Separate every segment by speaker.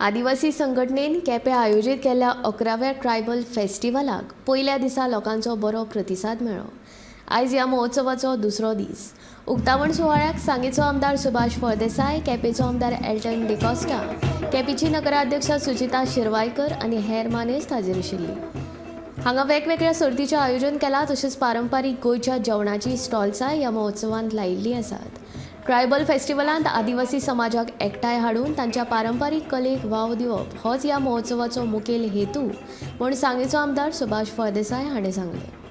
Speaker 1: आदिवासी संघटनेन केपें आयोजीत केल्ल्या 11व्या ट्रायबल फेस्टिवलाक पयल्या दिसा लोकांचो बरो प्रतिसाद मेळ्ळो. आयज ह्या महोत्सवाचो दुसरो दीस. उक्तावण सुवाळ्याक सांगेचो आमदार सुभाष फळदेसाय, केपेंचो आमदार एल्टन डिकॉस्टा, केपेंची नगराध्यक्ष सुचिता शिरवायकर आनी हेर मानेस्त हाजीर आशिल्ली. हांगा वेगवेगळ्या सर्तीचें आयोजन केलां, तशेंच पारंपारीक गोंयच्या जेवणाची स्टॉल्साय ह्या महोत्सवांत लायिल्लीं आसात. ट्रायबल फेस्टिवलांत आदिवासी समाजाक एकठांय हाडून तांच्या पारंपारीक कलेक वाव दिवप होच ह्या महोत्सवाचो मुखेल हेतू म्हूण सांगेचो आमदार सुभाष फळदेसाय हाणें सांगलें.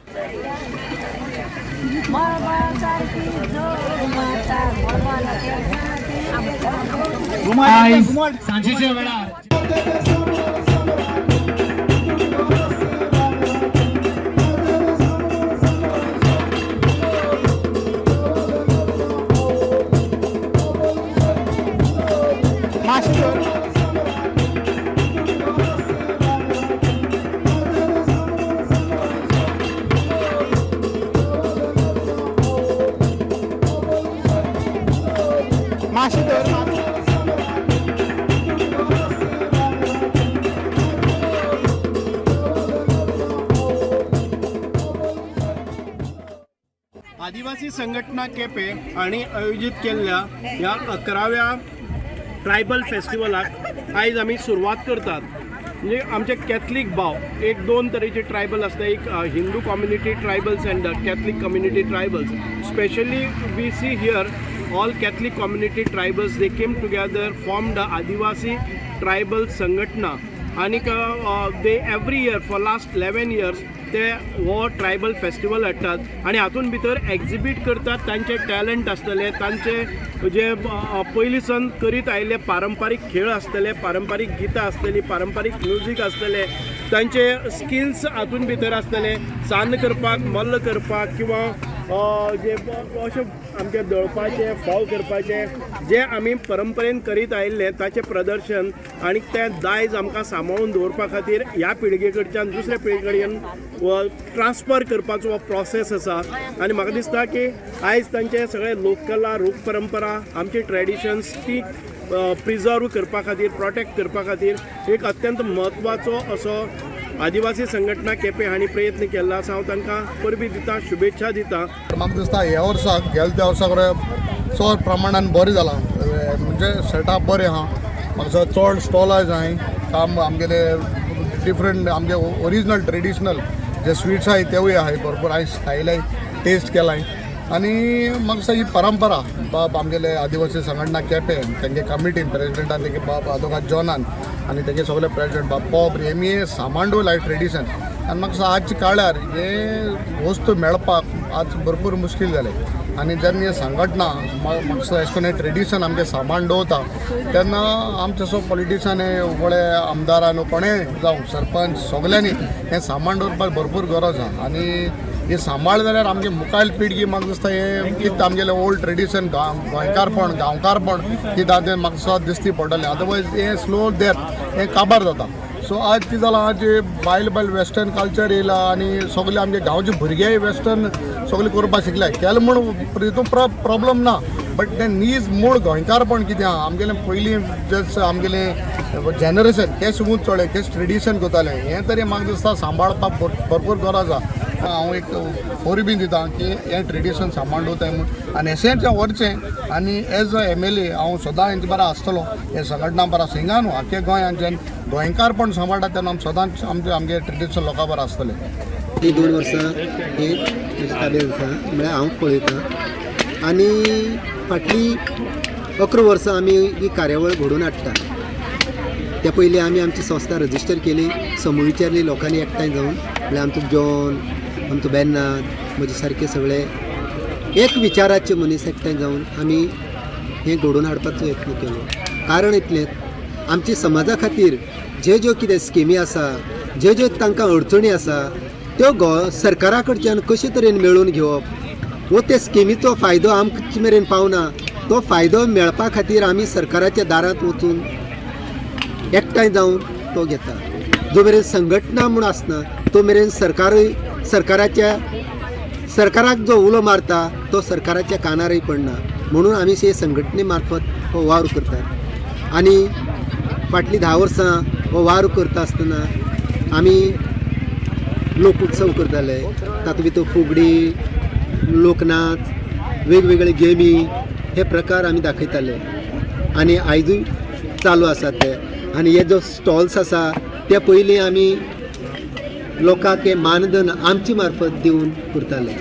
Speaker 2: आयज सांजेच्या वेळार
Speaker 3: आदिवासी संघटना केपें हांणी आयोजीत केल्ल्या ह्या 11व्या ट्रायबल फेस्टिवलाक आयज आमी सुरवात करतात. म्हणजे आमचे कॅथलीक भाव एक दोन तरेचे ट्रायबल आसता, एक Hindu community tribals and Catholic community tribals. Specially we see here all Catholic community tribals, they came together, form the Adivasi tribal Sanghatana आनीक they every year for last 11 years ते हो tribal festival हाडटात आनी हातूंत भितर exhibit करतात तांचे talent आसतले, तांचे जे पयलीं सावन करीत आयिल्ले पारंपारीक खेळ आसतले, पारंपारीक गितां आसतली, पारंपारीक म्युजीक आसतले, तांचे स्किल्स हातूंत भितर आसतले, सान्न करपाक, मल्ल करपाक किंवां जे अशें आमचे दळपाचे, फोव करपाचे जे आमी परंपरेन करीत आयिल्ले ताचें प्रदर्शन आनी तें दायज आमकां सांबाळून दवरपा खातीर ह्या पिळगे कडच्यान दुसऱ्या पिळगे कडेन ट्रान्सफर करपाचो हो प्रोसेस आसा. आनी म्हाका दिसता की आयज तांचे सगळे लोककला, लोक परंपरा, आमची ट्रेडिशन्स ती प्रिजर्व करपा खातीर, प्रोटेक्ट करपा खातीर एक अत्यंत म्हत्वाचो असो आदिवासी संघटना केपें हांणी प्रयत्न केल्लो आसा. हांव तांकां परबीं दिता, शुभेच्छा दिता.
Speaker 4: म्हाका दिसता ह्या वर्साक गेल्या त्या वर्साक चड प्रमाणान बरें जालां, म्हणजे सेटअप बरें आहा. म्हाका चड स्टॉलां जाय काम आमगेले डिफरंट आमगे ओरिजिनल ट्रेडिशनल जे स्वीट्स आहाय तेवूय आहाय भरपूर. हांवें खायलाय, टेस्ट केलाय. आनी म्हाका दिसता ही परंपरा बाब आमगेले आदिवासी संघटना केपें तेंगे कमिटीन प्रेजिडेंटान तेगे बाब आदोगाद जॉनान आनी तेगे सगळे प्रेजिडेंट बाब बॉब हेमी सामान दवरलाय ट्रेडिशन. आनी म्हाका दिसता आजच्या काळार हे वस्तू मेळपाक आज भरपूर मुश्कील जालें. आनी जेन्ना हे संघटना म्हाका दिसता अशें करून ट्रेडिशन आमचें सामान दवरता तेन्ना आमचे सो पॉलिटिशन हे व्हडले आमदारान कोणेय जावं सरपंच सगल्यांनी हें सामान दवरपाक भरपूर गरज आहा. आनी हे सांबाळ जाल्यार आमगे मुखायल पिळगी म्हाका दिसता हें कितें आमगेलें ओल्ड ट्रेडिशन गोंयकारपण, गांवकारपण कितें आहा तें म्हाका दिसता दिसती पडटलें. अदरवायज हें स्लो डेथ हें काबार जाता. सो आज कितें जालां, आज बायल बायल वेस्टर्न कल्चर येयला आनी सगळे आमगे गांवचे भुरगेय वेस्टर्न सगळे करपाक शिकले. केलें म्हूण हितून प्रॉब्लम ना, बट तें नीज मूळ गोंयकारपण कितें आहा आमगेलें पयलीं जे आमगेलें जनरेशन केश उंच चोडे केश ट्रेडिशन करतालें हें तरी म्हाका दिसता सांबाळपाक भरपूर गरज आहा. हांव एक फोरी बी दिता की हें ट्रेडिशन सांबाळ दवरताय म्हूण आनी अशेंच व्हरचें. आनी एज अ MLA हांव सदां हेंचे बरा आसतलो, हे संघटना बरा आसा. हिंगा न्हू आख्खे गोंयांच्यान गोंयकारपण सांबाळटा तेन्ना आमी सदांच आमचे आमगे ट्रेडिशन लोकां बरा आसतले.
Speaker 5: ही 2 वर्सां ही म्हज्या ताब्यात आसा, म्हळ्यार हांव पळयतां. आनी फाटलीं 11 वर्सां आमी ही कार्यावळ घडोवन हाडटा. त्या पयलीं आमी आमची संस्था रजिस्टर केली, समूह विचारली लोकांनी एकठांय जावन, म्हळ्यार आमचो जॉन, आमचो बेन्नाद, म्हजे सारके सगळे एक विचाराचे मनीस एकठांय जावन आमी हें घडोवन हाडपाचो यत्न केलो. कारण इतलेंच, आमच्या समाजा खातीर ज्यो ज्यो कितें स्किमी आसा, ज्यो ज्यो तांकां अडचणी आसा त्यो सरकारा कडच्यान कशे तरेन मेळोवन घेवप वो ते स्किमीचो फायदो आमचे मेरेन पावना, तो फायदो मेळपा खातीर आमी सरकाराच्या दारांत वचून एकठांय जावन तो घेता. जो मेरेन संघटना म्हूण आसना तो मेरेन सरकारूय सरकाराक जो उलो मारता तो सरकाराच्या कानारय पडना. म्हणून आमी हे संघटने मार्फत हो वावर करतात. आनी फाटलीं 10 वर्सां हो वावर करता आसतना आमी लोक उत्सव करताले. तातूंत भितर फुगडी, लोकनाच, वेगवेगळे गेमी हे प्रकार आमी दाखयताले आनी आयजूय चालू आसात ते. आनी हे जो स्टॉल्स आसा ते पयलीं आमी लोकांक हे मानधन आमचे मार्फत दिवन करताले.